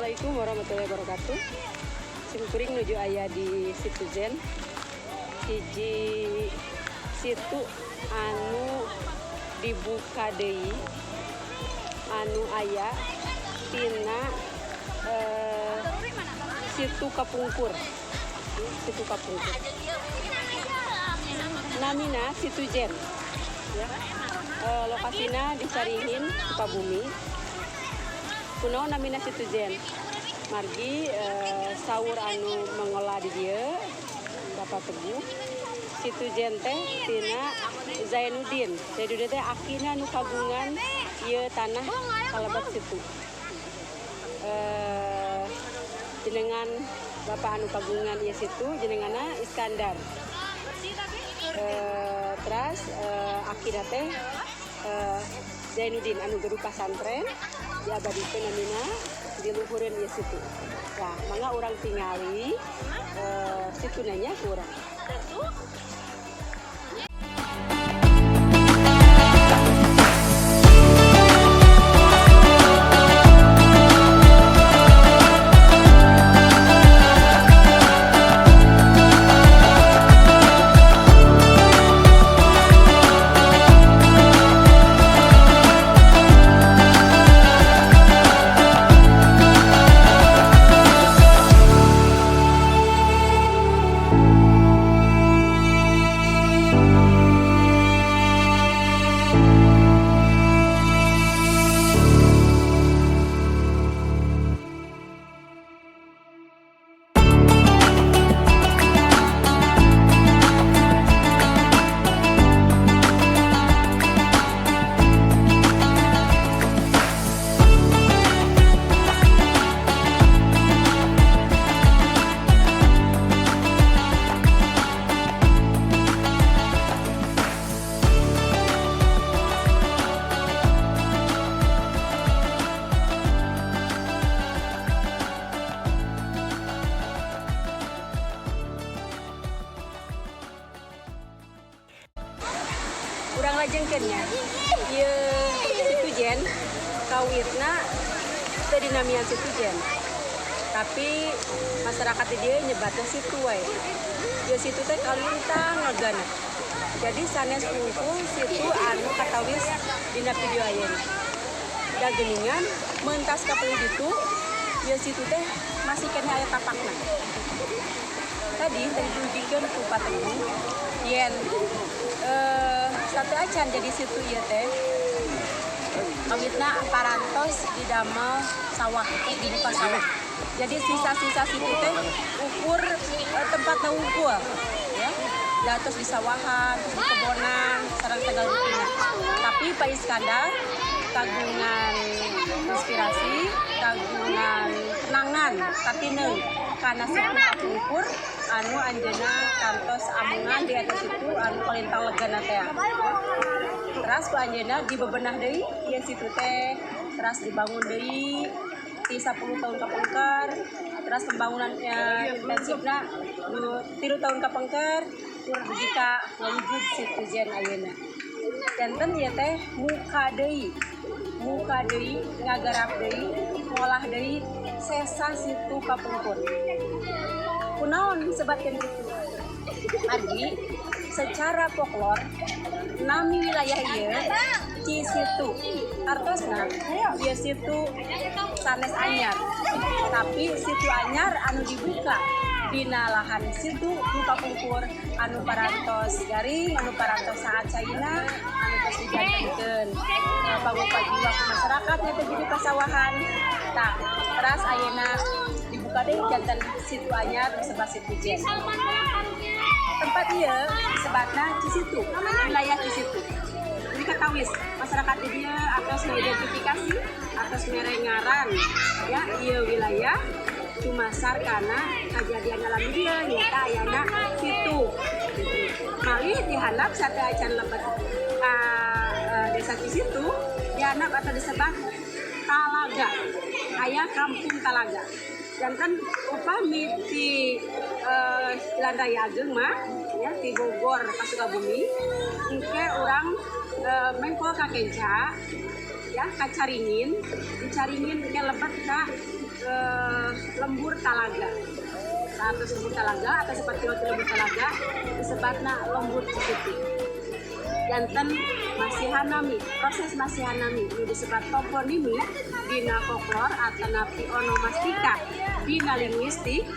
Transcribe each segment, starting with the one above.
Assalamualaikum warahmatullahi wabarakatuh. Simkuring nuju aya di Situ Zen. Hiji situ anu dibuka deui, anu aya tina situ kapungkur. Situ kapungkur. Namina Situ Zen. Ya. Lokasina di Caringin, Sukabumi. Kunaon namina Situ Zen? Margi saur anu mengolah di dieu, Bapak Teguh. Situ Zen teh tina Zainuddin. Zainuddin teh akina nu kagungan ieu tanah kalebet situ. Jenengan Bapak anu kagungan ieu situ jenenganna Iskandar. Terus akina teh Zainuddin anu gaduh pasantren diabadikeun namina, diluhureun ieu situ. Nah, mangga urang tingali situna nya ku urang. Urang lajengkeun nya. Ieu Situ Zen kawitna teu dinamian Situ Zen. Tapi masyarakat di dieu nyebatna situ wae. Ieu situ teh kalintang legana. Jadi sanes wungkul situ anu katawis dina video ayeuna. Da geuningan mentas ka ditu, ieu situ teh masih keneh aya tapakna. Tadi tadi didugikeun ku Pak Teguh yen sateuacan jadi situ ieu teh kawitna parantos didamel sawah, dibuka sawah. Jadi sisa-sisa situ teh ukur tempat wungkul ya. Da terus di sawahan, terus di kebonan, sareng segala rupina. Tapi Pak Iskandar kagungan inspirasi, kagungan kenangan katineung kana situ kapungkur anu anjeunna kantos amungan di atas situ anu kalintang legana teh. Teras ku anjeunna dibebenah deui ieu situ teh, teras dibangun deui ti 10 tahun kapengker, teras pembangunannya intensifna 3 tahun kapengker tur dugi ka ngawujud Situ Zen ayeuna. Janten ieu teh muka deui, muka deui, ngagarap deui, ngolah deui sesa situ kapungkur. Kunaon disebatkeun kitu? Margi secara folklor nami wilayah ieu Cisitu. Artosna ieu situ sanes anyar. Tapi situ anyar anu dibuka dina lahan situ nu kapungkur anu parantos garing, anu parantos saat caina, anu tos dijantenkeun pangupa jiwa ku masyarakat nya jadi pasawahan. Tah, teras ayeuna dibuka deui janten situ anyar disebat Situ Zen. Tempat ieu disebatna Cisitu, wilayah Cisitu. Jadi katawis masyarakat di dieu atos mengidentifikasi, atos mere ngaran ya ieu wilayah cumasar karena kejadian alam dieu nyata ayana situ gitu. Malih dihandap sateuacan lebet ka desa Cisitu, dihandap atau disebat Talaga, aya kampung Talaga. Janten upami ti Jalan Raya Ageng mah ya ti Bogor ka Sukabumi engke urang mengkol ka Kenca ya, ka Caringin, di Caringin engke lebet ka lembur talaga. Atau lembur talaga atau seperti waktu lembur talaga disebutna lembur Cisitu. Janten masihan nami, proses masihan nami nu disebut toponimi dina folklor atanapi onomastika dina linguistik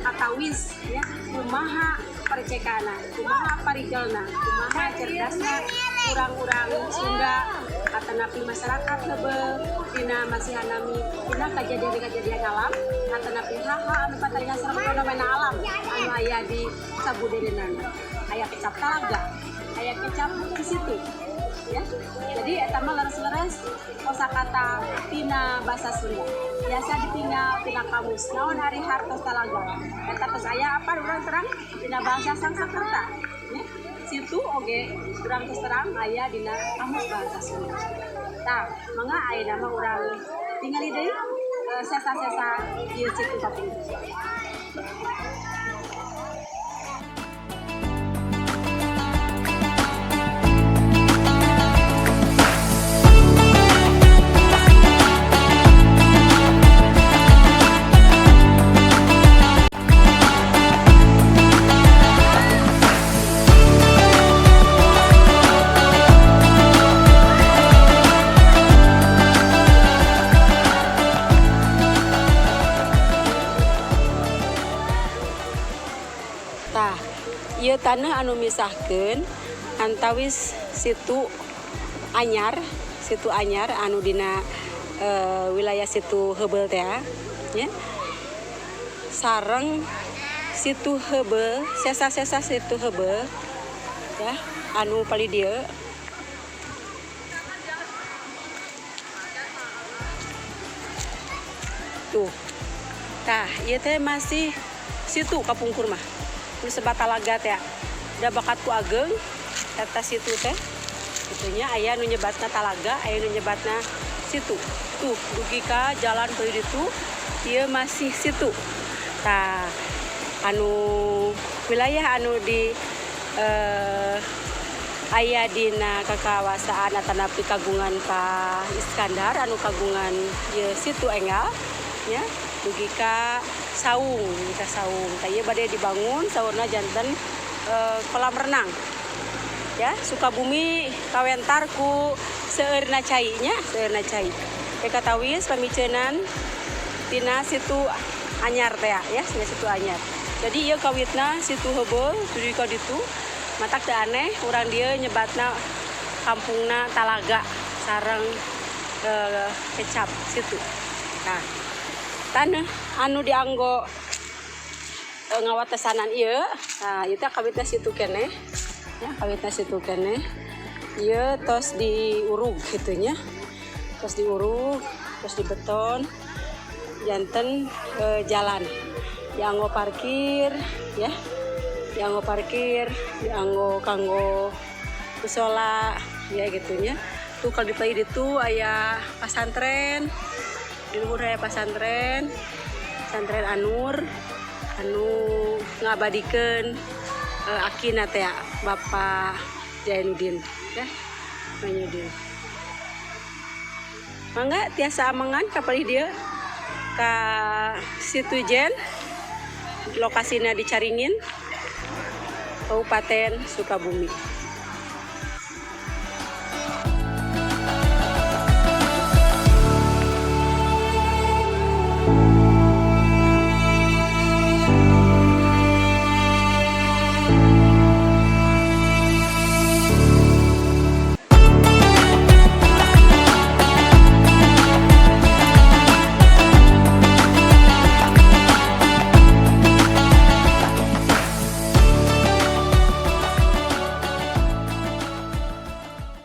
atawis ya, kumaha percekana, kumaha parigelna, kumaha cerdasna urang-urang Sunda atanapi masyarakat heubeul dina masihan nami dina kejadian-kejadian alam atanapi hal-hal anu pataringan sareng fenomena alam anu aya di sabudereunana. Aya kecap talaga, aya kecap di situ ya. Jadi eta mah leres-leres kosakata tina bahasa Sunda biasa ditinggal tina kamus. Naon ari hartos talaga eta tos aya apa urang terang dina bahasa Sangsakerta ya. Situ oge urang tos terang aya dina kamus bahasa Sunda. Tah, mangga ayeuna mah urang tingali deui sesa-sesa ieu situ kapungkur. Tah, ieu tanah anu misahkeun antawis situ anyar anu dina wilayah situ heubeul teh nya. Sareng situ heubeul, sesa-sesa situ heubeul ya, anu palih dieu. Tuh. Tah, ieu teh masih situ kapungkur mah. Nu sebat talaga teh. Da bakat ku ageng eta situ teh. Itunya aya nu nyebatna talaga, aya nu nyebatna situ. Tuh, dugi ka jalan ke ditu, ieu masih situ. Tah, anu wilayah anu di aya dina kakawasaan atanapi kagungan Pak Iskandar anu kagungan ieu situ enggal nya dugi ka saung, dugi ka saung. Tah, ieu bade dibangun saurna janten kolam renang. Ya, Sukabumi kawentar ku seueurna cai nya, seueurna cai. Teh katawis pamiceunan tina situ anyar teh ya, tina situ anyar. Jadi ieu kawitna situ heubeul dugi ka ditu. Matak teu aneh urang dieu nyebatna kampungna talaga sareng kecap situ. Nah, taneuh anu dianggo ngawatesanan ieu, nah ieu teh kawitna situ keneh. Ya, kawitna situ keneh. Ieu tos diurug kitu nya. Tos diurug, tos dibeton janten jalan. Dianggo parkir ya. Dianggo parkir, dianggo kanggo musola ya gitu nya. Tuh kalau di ditu aya pasantren. Di luhur aya pasantren. Pesantren Anur anu ngabadikeun akina teh Bapak Jainuddin ya. Jainuddin. Mangga tiasa amengan ka palih dieu ka Situ Jen, lokasina di Caringin, Kabupaten Sukabumi.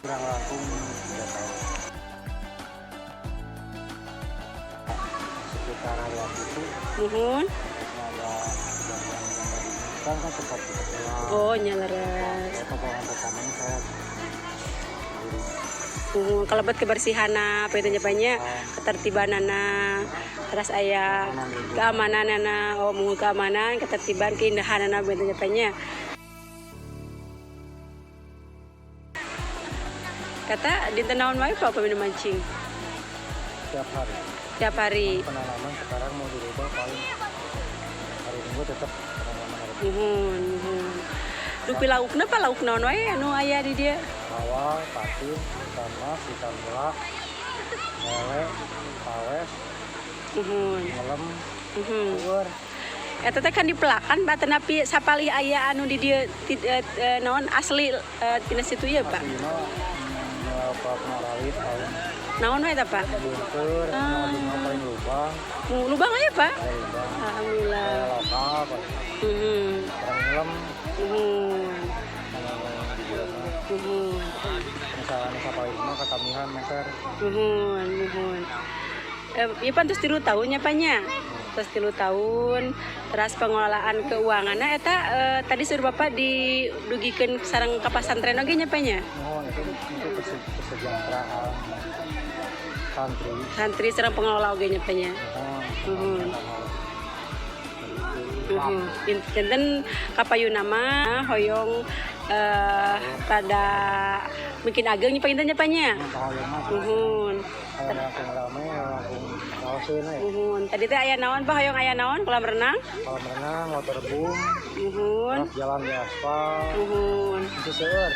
Kurang langkung 3 tahun. Sekitar area situ Nuhun. ada kejadian yang tadi kan kan sempat dikeluar. Oh, nya leres. Saya pengalaman pertamanya saya sendiri. Nuhun, kalebet kebersihanna apa itu nya, ketertibanana, terus aya keamananana, oh muhun keamanan, ketertiban, keindahanana benten nya nya. Kata dinten naon wae Pak pamina mancing? Tiap hari. Tiap hari. Penanaman sekarang mau dirubah, paling hari Minggu tetap penanaman hari Muhun, muhun. Dupi laukna, Pak, lauk naon wae anu aya di dieu? Bawal, patin, ikan mas, ikan nila, lele, tawes, ngelem, ueur. Eta teh kan dipelakan, Pak, tenapi sapalih aya anu di dieu naon asli tina situ ieu, Pak? Aslina pak ngaralit paling Naon wae eta, Pak? Bunteur, paling lubang, Lubang aya, Pak? Aya lubang. Alhamdulillah. Aya lokal, paling orang ngelem, anu di dieu mah. Misalnya sapalih mah kakamihan meser. Muhun, muhun. Ieu pan terus 3 tahun nya, Pak, nya. Terus 3 tahun, terus pengelolaan keuangannya eta tadi suruh Bapak didugikeun sareng ka pasantren oge nya, Pak, nya? Muhun, itu untuk kesejahteraan santri. Santri sareng pengelola oge nya, Pak, nya. Muhun. Muhun. Muhun. Janten kapayuna mah hoyong pada mungkin ageng nya panginten nya, Pak, nya. Hoyong mah Muhun. kayak langsung rame, langsung raoseun we. Muhun. Tadi teh aya naon, Pak, hoyong aya naon? Kolam renang? Kolam renang, waterboom, Muhun. terus jalan di aspal, Muhun. itu seueur.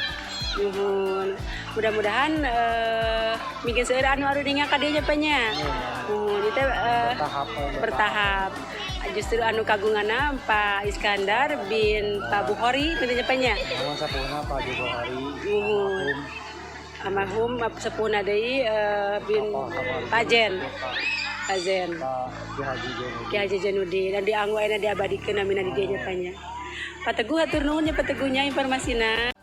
Nuhun. Mudah-mudahan mungkin seueur anu aruninga ka dieu nya, Pak, nya. Nuhun. Itu Bertahap, eh, bertahap. Justru anu kagunganna Pak Iskandar bin Pak Bukhari gitu nya, Pak, nya. Nuhun, sapuhna Pak Bukhari, Nuhun. Almarhum sepuhna deui bin Pak Jen. Pak Zen. Pak Ki Haji Jainuddin. Ki Haji Jainuddin dan dianggo ayeuna diabadikeun namina di dieu nya, Pak, nya. Pak Teguh, hatur nuhun ya, Pak Teguhnya, informasina.